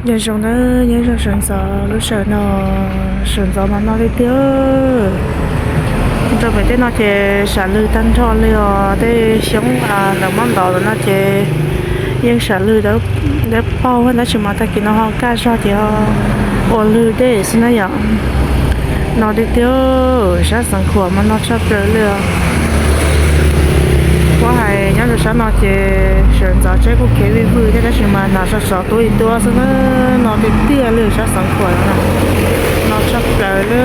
Nyob zoo nawb, nyob zoo sawv ntxov lub sij hawm no, sawv ntxov mas no tiag tiag. Rau pem tej no ces sam lwj tag nrho li os, tej xyoob lawv muab ntov lawm no ces yeej sam lwj dawb paug, tab sis mas tag kis no ho kaj zog ces ua lwj dej xwb na yom. No tiag tiag, sab Xeev Khuam mas no tshaj plaws li os. Kuv hais nyob rau sab no ces sawv ntxov tsheb kuj khiav vij vwj thiab, tab sis mas hnav sov sov tuab ib tuab xwb na. No tiag tiag li sab Xeev Khuam no, no tshaj plaws li.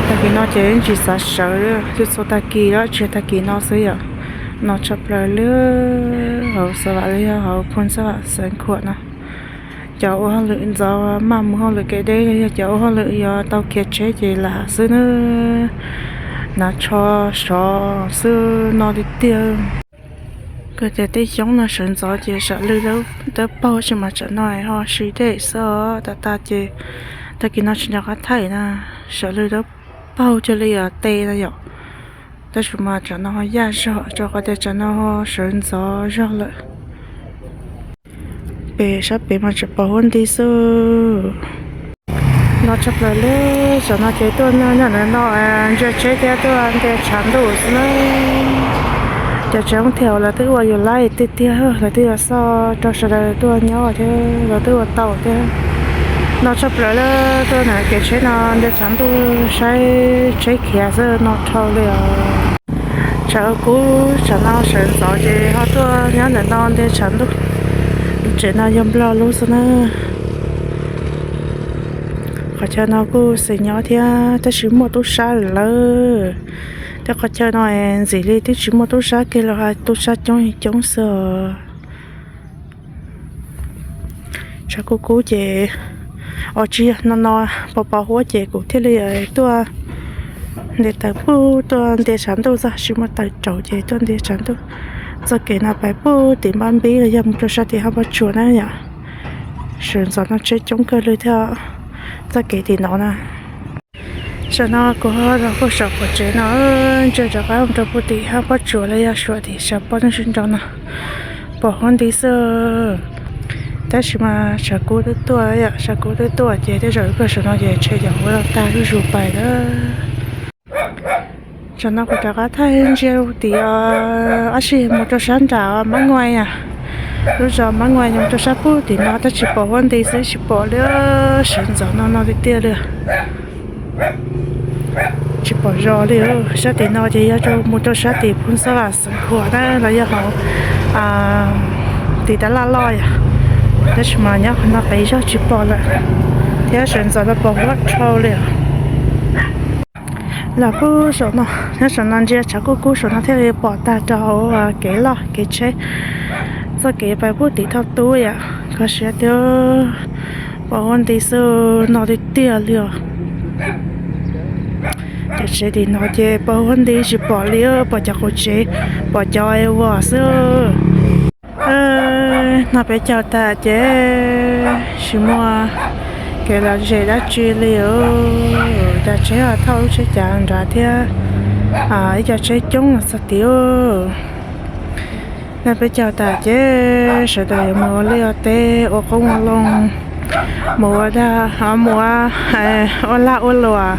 Tag kis no ces tsis xav sawv li, txhua txhua tag kis los tsis yog tag kis no xwb yom. No tshaj plaws li hauv Xav Vam los yog hauv phoo Xav Vam Xeev Khuam no. Cov ua hauj lwm ntxov maj mus hauj lwm kev deb los yog cov ua hauj lwm yuav tau khiav tsheb ces lam xwb na. Hnav tsho sov xwb no tiag tiag. Kawg tias tej xyoob no sawv ntxov ces sam lwj dawb paug, tab sis mas tsam no ho siv dej xwb os. Tag tag ces tag kis no tsis nco qab thaij na, sam lwj dawb paug cuag li os tej na yom. Tab sis mas tsam no ho yaj zog rau qhov tias tsam no ho sawv ntxov zog lawm. Pem sab pem mas tseem pom huab nti xwb. No tshaj plaws li, tsam no ces tuaj nyob ntawm no ntsia tsheb thiab tuaj ntias tshav ntuj xwb na. Cov tsev hoob thiaus lawv twb ua yus laib tiag tiag, lawv twb yuav xoj rau sawv daws tuaj nyob thiab lawv twb ua tau thiab. No tshaj plaws li, tuaj ntawm kev tsheb no ntias tshav ntuj saib tsheb khiav xwb no dhau li os. Tshav kub tsam no sawv ntxov ces ho tuaj nyob ntawm no ntias tshav ntuj. Lub tsev no yog Nplog lub xwb na. Qhov chaw no kuj xis nyob thiab tab sis muaj tub sab lawm. Tej qhov chaw no ntxim li twb tsis muaj tub sab kiag los hais tub sab coob coob xwb os. Tshav kub kub ces, o tsis yog, no no pos pos huab ces kuv thiaj li tuaj ntias taws pub tuaj ntias tshav ntuj txog, tsis muaj taws rau ces tuaj ntias tshav ntuj. Txoj kev no pais pub tim Npab Npib los yog mus rau sab tim Hab Pob Tsuas na yom. Sawv ntxov no tsheb coob kawg li thiab txoj kev tim no na. Tam no kuv ho los puag saum pov tsev no, ntsia rov qab mus rau puag tim Hab Pob Tsuas los yog saum tim Sav Pob Ntswg Nraug no, pom huab nti xwb. Tab sis mas tshav kub twb tuaj yom, tshav kub twb tuaj ces tej zaum ib pliag saum no ces ntshe cov huab los tag zuj zus pais lawm. Tam no kuv rov qab thaij ntsia tim, ab tsis, mus rau sab nram Mab Nuais, lub zos Mab Nuais mus rau sab puag tim no tab tsis pom huab nti xwb, tsis pom li. Sawv ntxov no no tiag tiag li, tsis pom zos li. Sab tim no ces yog rau mus rau sab tim Phoos Xab Vam Xeev Khuam na los yog hauv tim Tab Laj Loj yom. Tab sis mas nyob qhov no qis zog tsis pom lawm, thiab sawv ntxov no pom huab dhau li. Los puag saum no, nyob saum no ntsia tshav kub kub saum no thiaj li pom tag rau hauv kev loj kev tsheb, txoj kev pais puag tim Thoj Tub yom. Kho siab tiag, pom huab nti xwb no tiag tiag li os. Cov tsev tim no ces pom huab nti tsis pom li, pom cov qub tsev, pom cov es vos xwb. No peb caug tas ces tsis muaj kev lom zem dab tsi li. Cov tsheb thauj lub tsheb cav nrad thiab, ib co tsheb coob los txog tid. No peb caug tas ces sawv daws yuav mus ua liaj ua teb, ua qoob ua loo, mus ua dag, mus ua lag ua luam,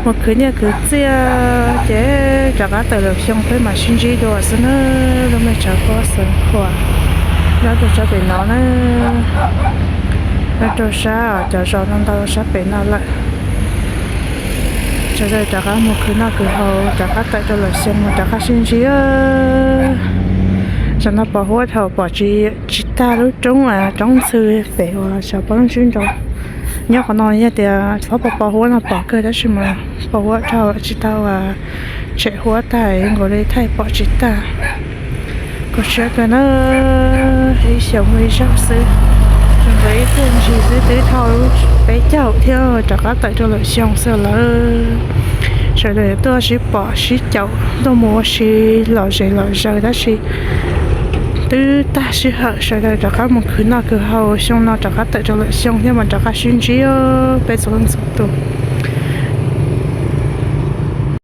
mus khwv nyiaj khwv txiaj ces rov qab tawm lawm xyoo peb mam sib ntsib dua xwb na. Lub me tshav pob Xeev Khuam nyob rau sab pem no na, nyob rau sab cov zos no ntau sab pem no lawm. Sawv daws rov qab mus khwv noj khwv haus, rov qab tawm rau lawm xyoo mus rov qab sib ntsib. Tam no pos huab dhau pom tsis tag lub roob, roob ntxhw pem uas Sav Pob Ntswg Nraug. Nyob qhov no yog tias txhob pos pos huab no pom kawg tab sis mas pos huab dhau tsis tau tshem huab tag nkaus li, thaij pom tsis tag. Kho siab kawg na, ib xyoos mus ib zaug xwb, zoo nkaus ib txhiab ntsis xwb twb dhau peb caug thiab rov qab tawm rau lawm xyoo xwb lawm. Sawv daws tuaj sib pom sib caum tuaj mus ua si lom zem lom zaws tab sis twb tag sij hawm sawv daws rov qab mus khwv noj khwv haus, xyoo no rov qab tawm rau lawm xyoo thiab mas rov qab sib ntsib peb txhua leej txhua tus.